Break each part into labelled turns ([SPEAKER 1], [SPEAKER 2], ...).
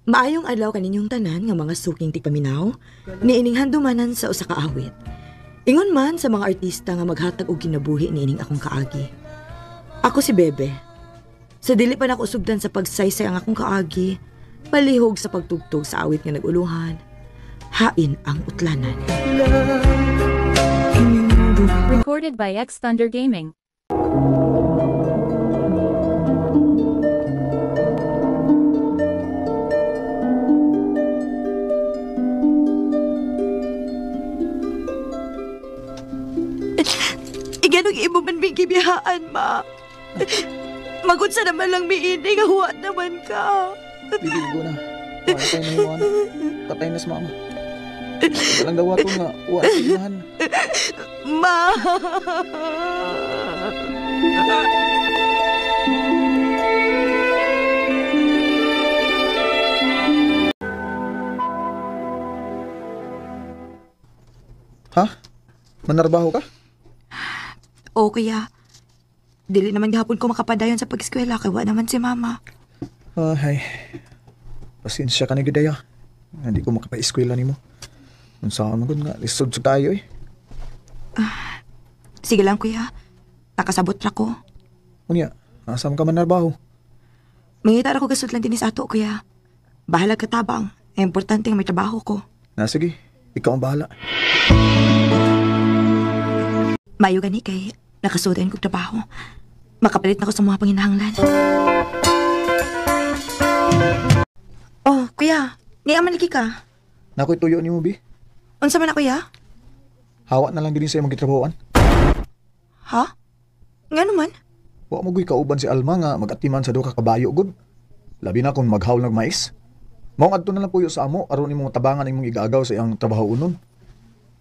[SPEAKER 1] Maayong adlaw kaninyong tanan nga mga suking tigpaminaw, niining handumanan sa usa ka awit. Ingon man sa mga artista nga maghatag og kinabuhi niining akong kaagi. Ako si Bebe. Sa dili pa nako sugdan sa pagsaysay ang akong kaagi, palihog sa pagtugtog sa awit nga nag-uluhan, hain ang utlanan.
[SPEAKER 2] Recorded by X Thunder Gaming.
[SPEAKER 1] Iganong imo man may gibihaan, ma. Magod sa naman lang miini nga huwa naman ka.
[SPEAKER 3] Bibi, ko na. Wala tayo mahiwan. Patay na si mama. Walang dawa to nga. Wala tayo imahan.
[SPEAKER 1] Ma!
[SPEAKER 3] Ha? Manarbaho ka?
[SPEAKER 1] O kuya, dili naman gihapon ko makapadayon sa pag-eskwela kay wa naman si mama.
[SPEAKER 3] Ay. Pasensya ka na gidaya. Hindi ko makapa-eskwela nimo. Unsa man gud nga lisod sa tayo eh.
[SPEAKER 1] Sige lang kuya, nakasabot ra ko.
[SPEAKER 3] Unya, asa man ka manarbaho?
[SPEAKER 1] Mangita ra ko gasud lang dinhi sa ato kuya. Bahala ka tabang. Importante nga may trabaho ko.
[SPEAKER 3] Na sige, ikaw ang bahala.
[SPEAKER 1] Mayo gani kay nakasudan kog trabaho. Makapalit na ko sa mga panginahanglan. Oh, kuya, niya man lagi ka.
[SPEAKER 3] Nakoy tuyo nimo bi.
[SPEAKER 1] Unsa man na kuya?
[SPEAKER 3] Hawa na lang din sa imong gitrabahoan.
[SPEAKER 1] Ha? Ngano man?
[SPEAKER 3] Wa mo guy kauban si Alma nga magatiman sa duha ka kabayo gud. Labi na kung maghawl nag mais. Mao adto na lang puyo sa amo aron imong tabangan imong igaagaw sa iyang trabaho unon.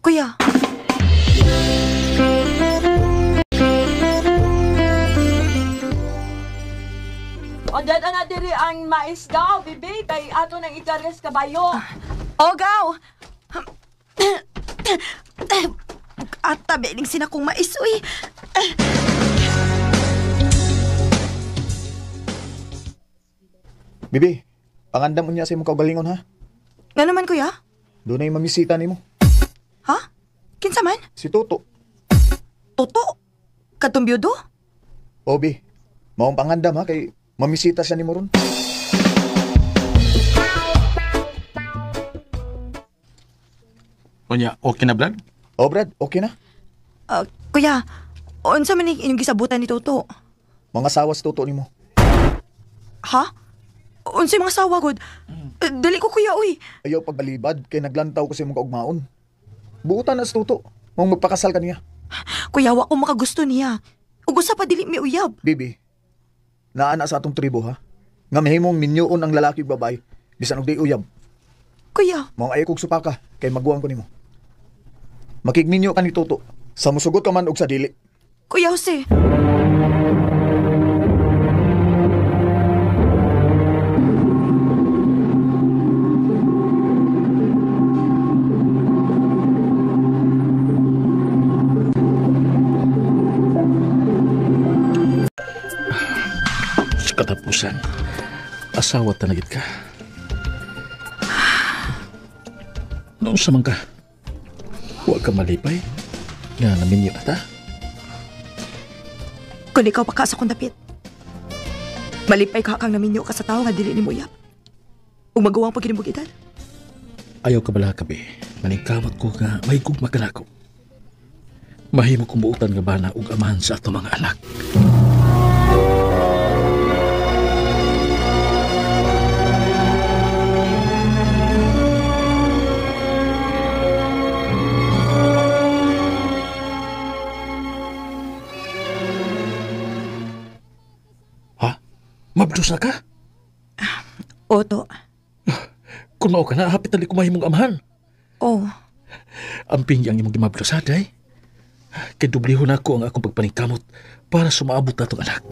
[SPEAKER 1] Kuya.
[SPEAKER 4] O dyan na diri ang mais daw, bibi, kay ato nang ikares kabayo.
[SPEAKER 1] Oh, gaw. At tabi ning sinakong mais, uy.
[SPEAKER 3] Bibi, pangandam unya sa imong kaugalingon ha.
[SPEAKER 1] Ngano man kuya?
[SPEAKER 3] Dunay mamisita nimo.
[SPEAKER 1] Ha? Kinsa man?
[SPEAKER 3] Si Toto.
[SPEAKER 1] Toto? Katong biyudo?
[SPEAKER 3] O bi, maong pangandam ha kay mamisita siya nimo ron.
[SPEAKER 5] Unya, okay na, Brad?
[SPEAKER 3] O Brad, okay na.
[SPEAKER 1] Kuya, unsa man inyong gisabutan ni Toto?
[SPEAKER 3] Mga sawa si Toto nimo.
[SPEAKER 1] Ha? Unsa mga sawa gud? Dali ko kuya, uy.
[SPEAKER 3] Ayaw pagbalibad kay naglantaw ko sa imong kaugmaon. Buutan na si Toto. Maong magpakasal ka niya.
[SPEAKER 1] Kuya, wa ko makagusto niya. Ug usa pa dili mi uyab.
[SPEAKER 3] Bibi, naa na sa atong tribo ha. Nga mahimong minyoon ang lalaki ug babae bisan og di uyab.
[SPEAKER 1] Kuya,
[SPEAKER 3] Maong ayaw kog supaka kay maguwang ko nimo. Makigminyo ka ni Toto. Sa musugot ka man og sa dili.
[SPEAKER 1] Kuya Jose.
[SPEAKER 5] Sa katapusan, asawa tanagit ka. Noon sa man ka, huwag ka malipay. Nga naminyo na ta.
[SPEAKER 1] Kung ikaw pa ka sa kong dapit. Malipay ka kang naminyo ka sa tao nga dili ni mo uyab. Ug maguwang pag kinimog edad.
[SPEAKER 5] Ayaw ka bala kabi. Maningkamot ko nga may gugma ka nako. Mahimo kong buutan nga bana ug amahan sa ato mga anak. Ha? Mabdos na ka?
[SPEAKER 1] Oto.
[SPEAKER 5] Kung mao ka na, hapit na di ko mahimong amahan.
[SPEAKER 1] Oh.
[SPEAKER 5] Amping ang imong gimabdos, ha, day? Kay dublihon ako ang akong pagpaningkamot para sumaabot na itong anak.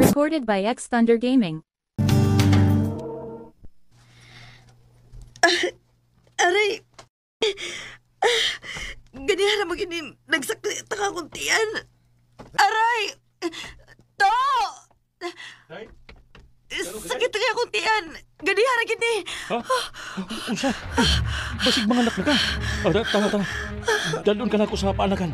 [SPEAKER 2] Recorded by X Thunder Gaming.
[SPEAKER 1] Aray! Ganihan na maginim. Nagsakit ang akong tiyan. Aray! To! Sakit kaya akong tiyan. Ganiha ra gid ni.
[SPEAKER 5] Ha? Unsa? Basig mga anak na ka. Tama, tama. Dalon ka na ako sa paanakan.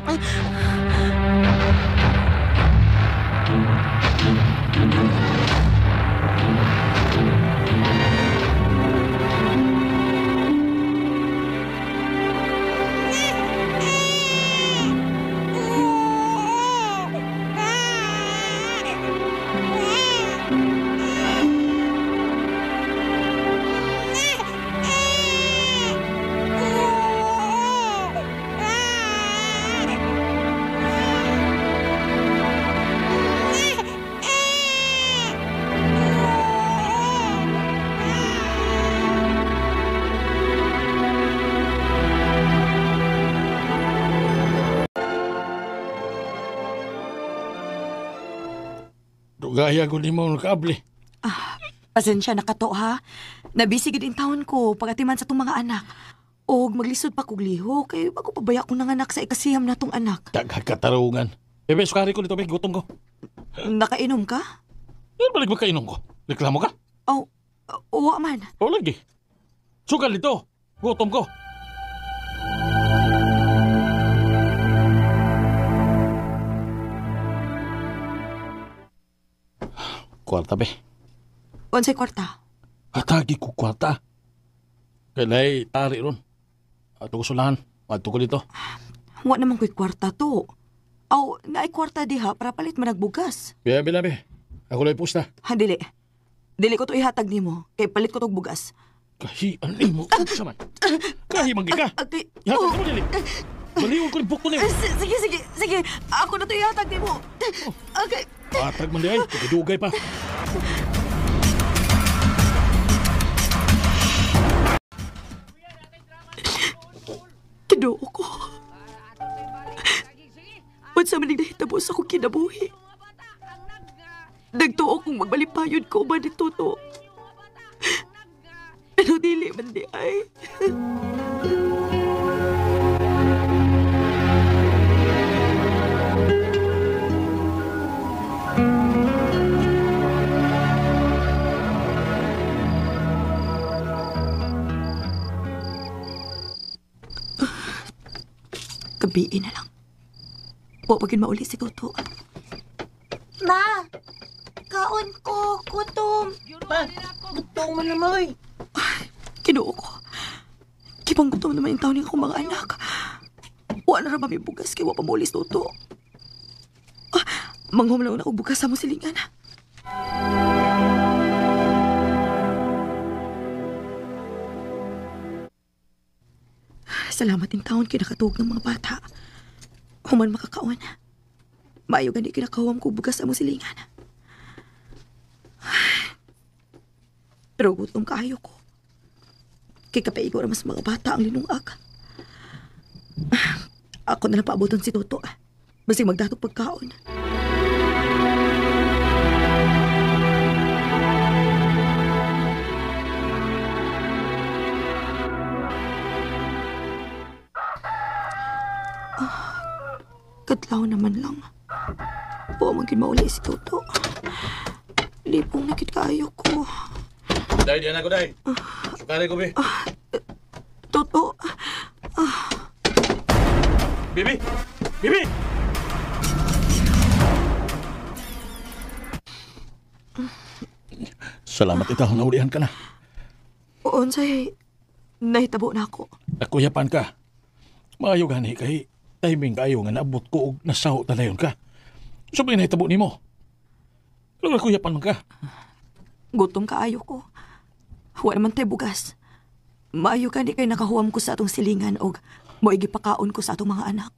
[SPEAKER 5] Dugaya ko ni mo nakaabli.
[SPEAKER 1] Pasensya na kato ha. Nabisi gid in taon ko pagatiman sa tong mga anak. Og maglisod pa kog liho kay bago pabaya ko nang anak sa ikasiyam na tong anak.
[SPEAKER 5] Dagha katarungan. Bebe, sukari ko nito, be. Gutom ko.
[SPEAKER 1] Nakainom ka?
[SPEAKER 5] Yan balik magkainom ko. Reklamo ka?
[SPEAKER 1] Oh, uwa man.
[SPEAKER 5] O lagi. Sukal dito. Gutom ko. Kwarta, be.
[SPEAKER 1] Unsay kwarta?
[SPEAKER 5] Hatagi ko kwarta. Kay tari ron. Ato ko sulahan. Ato ko dito.
[SPEAKER 1] Wa naman ko'y kwarta to. Aw, naay kwarta diha para palit man nagbugas.
[SPEAKER 5] Biya, biya, be. Ako lang pusta.
[SPEAKER 1] Ha, dili. Dili ko to ihatag nimo. Kay palit ko tog bugas.
[SPEAKER 5] Kahian nimo. Unsa man? Kahi man ka.
[SPEAKER 1] Okay.
[SPEAKER 5] Ihatag ko dili. Baliwon ko ni buko nimo.
[SPEAKER 1] Sige, sige, sige. Ako na to ihatag nimo. Okay.
[SPEAKER 5] Hatag man di ay. Dugay pa.
[SPEAKER 1] Tinuo ko. Unsa man nahitabo sa akong kinabuhi. Nagtuo kong magbalipayod ko ba ni Toto. Pero dili man di ay. Gabiin na lang. Wa pagin mauli si Toto.
[SPEAKER 6] Ma, kaon ko, gutom.
[SPEAKER 7] Pa, gutom man naman.
[SPEAKER 1] Kinuo ko. Kipang gutom naman yung taon akong mga anak. Wa na ra ba may bugas kay wa pa mauli si Toto. Manghom lang na akong bugas sa mo silingan. Salamat in taon kay nakatuog ng mga bata. Human makakaon. Maayo gani kinakawam ko bugas sa mo silingan. Pero gutom kaayo ko. Kay kapaigo ra mas mga bata ang linungag. Ako na lang paaboton si Toto. Basig magdatok pagkaon. Kadlaw naman lang. Buwa man gid mauli si Toto. Lipong na gid kaayo ko.
[SPEAKER 5] Day, diyan ako, day. Sukari ko, be.
[SPEAKER 1] Toto.
[SPEAKER 5] Bibi! Bibi! Salamat itaw, naulihan ka na.
[SPEAKER 1] Unsay, nahitabo na ako.
[SPEAKER 5] Nakuyapan ka. Maayo gani kay timing kayo nga naabot ko og nasaho talayon ka. So may nahitabo nimo. Pero nakuyapan man ka.
[SPEAKER 1] Gutom kaayo ko. Wa naman tay bugas. Maayo gani kay nakahuam ko sa atong silingan og mo'y gipakaon ko sa atong mga anak.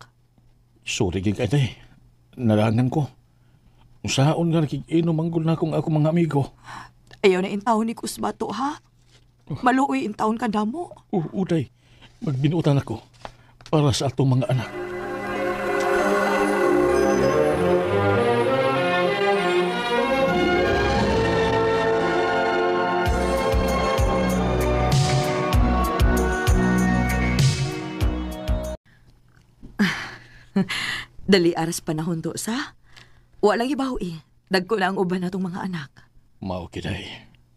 [SPEAKER 5] Sorry gid kay tay. Nalangan ko. Usaon nga nakikinom ang gul na akong ako mga amigo.
[SPEAKER 1] Ayaw na intawon ni Kusbato, ha? Maluoy intawon ka damo.
[SPEAKER 5] Uday, magbinutan ako para sa atong mga anak.
[SPEAKER 1] Dali aras panahon do sa. Walang ibaw eh. Dagko na ang uban natong mga anak.
[SPEAKER 5] Mao kiday.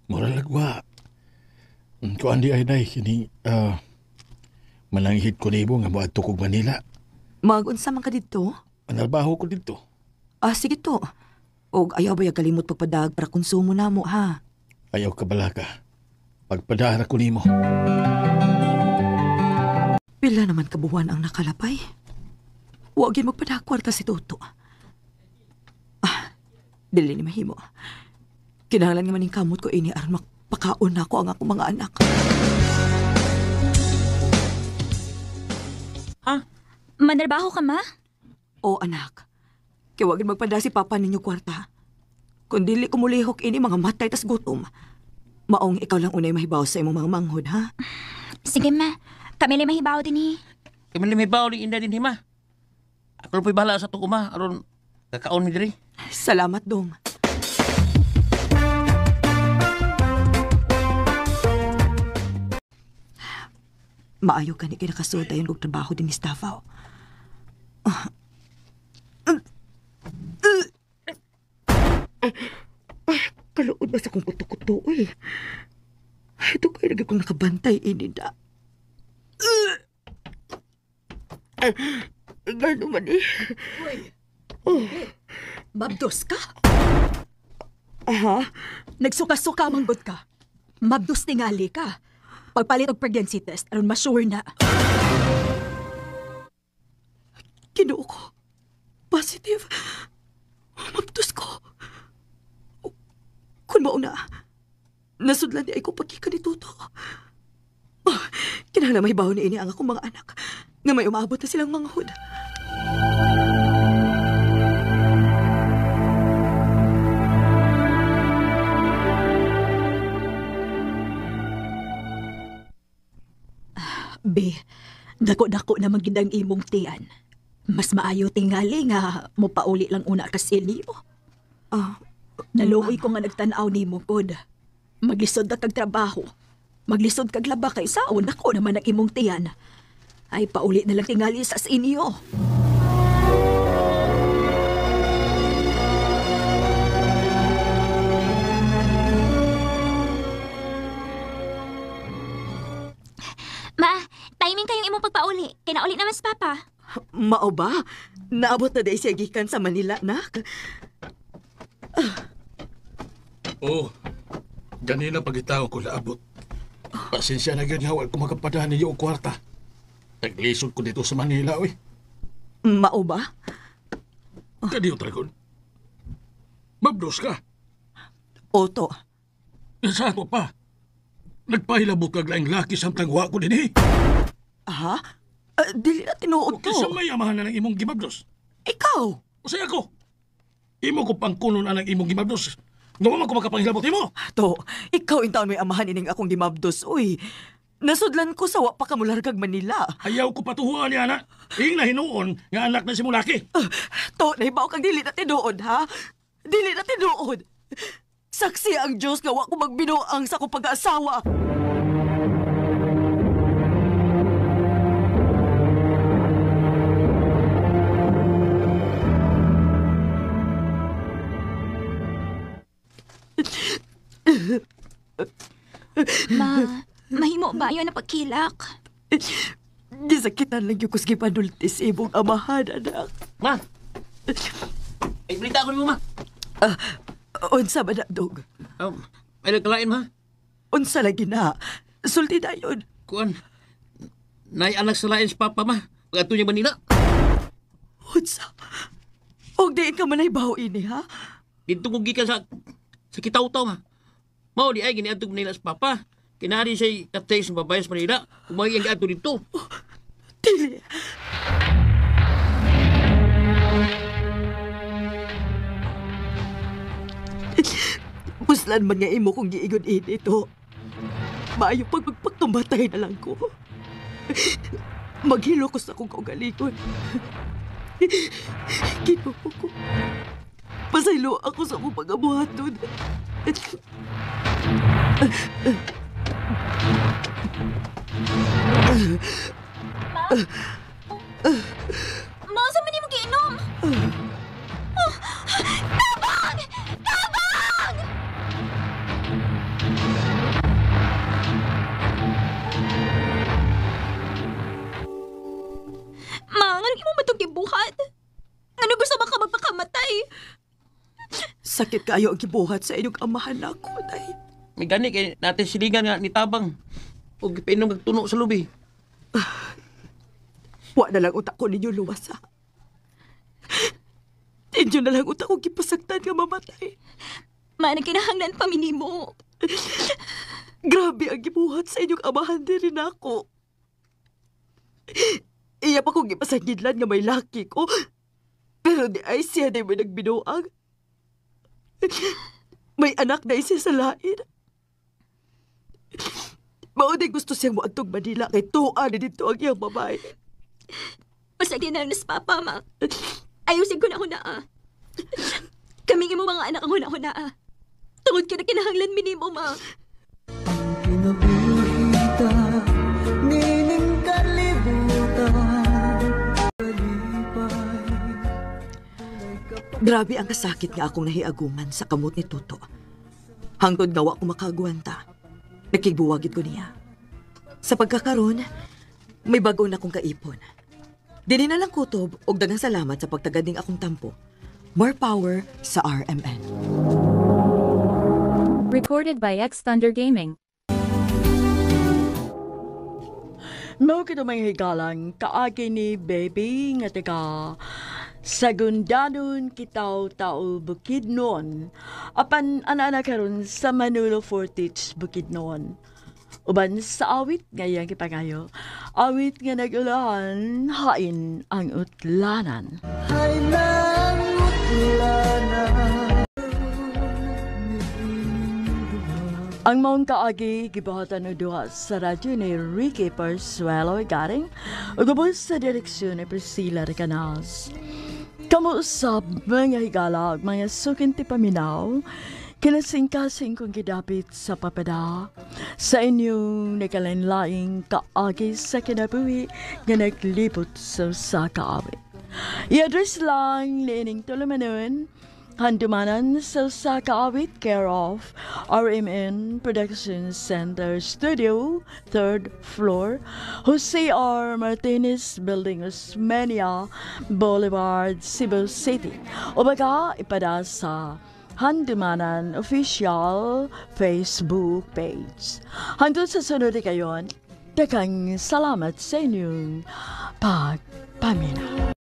[SPEAKER 5] Mura lagwa. Kuan di ay day kini mananghid ko nimo nga moadto kog Manila.
[SPEAKER 1] Mag-unsa man ka didto?
[SPEAKER 5] Manarbaho ko didto.
[SPEAKER 1] Ah, sige to. Og ayaw ba kalimot pagpadag para konsumo namo ha?
[SPEAKER 5] Ayaw ka balaka. Pagpadara ko nimo.
[SPEAKER 1] Pila naman kabuwan ang nakalapay. Wa gyud magpadag kwarta si Toto. Ah, dili ni mahimo. Kinahanglan nga maning kamot ko ini aron makapakaon nako ang akong mga anak.
[SPEAKER 7] Ha?
[SPEAKER 8] Manarbaho ka, ma?
[SPEAKER 1] O anak, kay wa gyud magpada si Papa ninyo kwarta. Kung dili ko mulihok ini mga matay tas gutom. Maong ikaw lang unay mahibaw sa imong mga manghod, ha?
[SPEAKER 8] Sige, ma. Kami lang mahibaw din eh.
[SPEAKER 7] Kami lang mahibaw din inda din, ma. Ako lang po'y bahala sa tuko, ma. Aron, kakaon mi diri.
[SPEAKER 1] Salamat, Dong. Maayo ka ni kinakasuod ayon og trabaho din ni Staffaw. Kaluod ba sa kong kuto-kuto, uy. Ito kayo lagi kong nakabantay, ininda. Gano man eh.
[SPEAKER 4] Uy, mabdos ka?
[SPEAKER 1] Aha.
[SPEAKER 4] Nagsuka-suka manggod ka. Mabdos tingali ka. Pagpalit og pregnancy test, aron ma-sure na.
[SPEAKER 1] Ginoo ko. Positive. Mabdos ko. Kung mauna, nasudlan di ay ko pagkika ni Toto. Oh, kinahanglan mahibaw ni ini ang akong mga anak nga may umaabot na silang manghod.
[SPEAKER 4] B, dako-dako na gid ang imong tiyan. Mas maayo tingali nga mopauli lang una ka silyo.
[SPEAKER 1] Ah,
[SPEAKER 4] Naluoy ko nga nagtan-aw nimo gud. Maglisod na kag trabaho. Maglisod kag laba kay saon dako naman ang imong tiyan. Ay pauli na lang tingali sa inyo.
[SPEAKER 8] Ma, timing kayong imong pagpauli. Kay nauli naman si Papa.
[SPEAKER 1] Mao ba? Naabot na dahil siya gikan sa Manila, nak.
[SPEAKER 5] Oh, ganina pagitaw ko naabot. Pasensya na gyud nga wa ko makapadahan ninyo og kwarta. Naglisod ko dito sa Manila, oy.
[SPEAKER 1] Mao ba?
[SPEAKER 5] Kadiyo dragon. Mabdos ka.
[SPEAKER 1] Oto.
[SPEAKER 5] Sa ato pa. Nagpahilabot kag laing laki samtang wa ko dinhi.
[SPEAKER 1] Aha? Dili na tinuod to.
[SPEAKER 5] Kinsa may amahan na ng imong gimabdos?
[SPEAKER 1] Ikaw!
[SPEAKER 5] Usay ako. Imo ko pangkunon anang imong gimabdos. Nga man ko makapanghilabot imo.
[SPEAKER 1] To, ikaw in taon may amahan ining akong gimabdos, uy. Nasudlan ko sa wa pa kamulargag Manila.
[SPEAKER 5] Ayaw ko patuhuan ni ana. Ing na hinuon nga anak na si mulaki.
[SPEAKER 1] To, nahibaw kang dili na tinuod, ha? Dili na tinuod. Saksi ang Diyos nga wa ko magbinuang sa akong pag-aasawa.
[SPEAKER 8] Ma, mahimo ba yun na pagkilak?
[SPEAKER 1] Gisakitan lang yung kusgi panulti sa imong amahan, anak.
[SPEAKER 7] Ma! Ay, balita ko nimo, ma.
[SPEAKER 1] Unsa ba na, dog?
[SPEAKER 7] Ay, nagkalain, ma.
[SPEAKER 1] Unsa lagi na? Sulti na yun.
[SPEAKER 7] Kuan, nay anak sa lain si Papa, ma. Pag-ato niya Manila.
[SPEAKER 1] Unsa? Og diin ka manay baho ini, ha?
[SPEAKER 7] Dito ko gikan sa Kitaw-taw, ma. Mao di ay giniadto Manila si Papa. Kinari siya'y katay sa babae sa Manila. Kumagi ang giadto dito.
[SPEAKER 1] Dili. Puslan man nga imo kong giigon ini to. Maayo pag magpagtumatay na lang ko. Maghilo ko sa akong kaugalingon. Ginoo ko. Pasaylo ako sa akong pag-abuhaton.
[SPEAKER 8] Ma, sa man nimo giinom? Oh, tabang! Tabang!
[SPEAKER 1] Sakit kayo ang gibuhat sa inyong amahan nako, day.
[SPEAKER 7] May gani kay natin silingan nga ni Tabang. Ug gipainom kag tuno sa lubi.
[SPEAKER 1] Wa na lang utak ko ninyo luwas, ha? Inyo na lang utak ko gipasaktan nga mamatay.
[SPEAKER 8] Ma, nagkinahanglan pa minimo.
[SPEAKER 1] Grabe ang gibuhat sa inyong amahan diri nako. Iya pa kong gipasangidlan nga may laki ko. Pero di ay siya di may nagbinuang. May anak na siya sa lain. Mao di gusto siyang moadtong Manila kay tuwa ni dito ang iyang babae.
[SPEAKER 8] Pasagdi na lang nas papa, ma. Ayusin ko na huna, ah. Kaming imo mga anak ang huna-huna, ah. Tungod ka na kinahanglan minimo, ma.
[SPEAKER 1] Grabe ang kasakit nga akong nahiaguman sa kamot ni Toto. Hangtod nga wa ko makagwanta. Nakigbuwagid ko niya. Sa pagkakaron, may bago na akong kaipon. Dili na lang kutob og daghang salamat sa pagtagad ning akong tampo. More power sa RMN.
[SPEAKER 2] Recorded by X Thunder Gaming.
[SPEAKER 9] Mao kito mga higalang kaagi ni baby nga taga Sagundanon kitaw tao Bukidnon apan ana-ana karon sa Manolo Fortich Bukidnon. Uban sa awit nga iyang gipangayo, awit nga nag-ulahan, hain ang utlanan. Ang maong kaagi gibuhatan og duha sa radyo ni Ricky Parsuelo Garing ug ubos sa direksyon ni Priscilla Recanals. Kamo usab mga higala ug mga sukinti paminaw, kinasingkasing kong gidapit sa papada sa inyong nagkalain-laing kaagi sa kinabuhi nga naglibot sa usa ka awit. I-address lang niining tulumanon, Handumanan sa usa ka awit, care of RMN Production Center Studio, 3rd floor, Jose R. Martinez Building, Osmeña Boulevard, Cebu City. O baga, ipada sa Handumanan Official Facebook page. Hangtod sa sunod kayon, daghang salamat sa inyong pagpaminaw.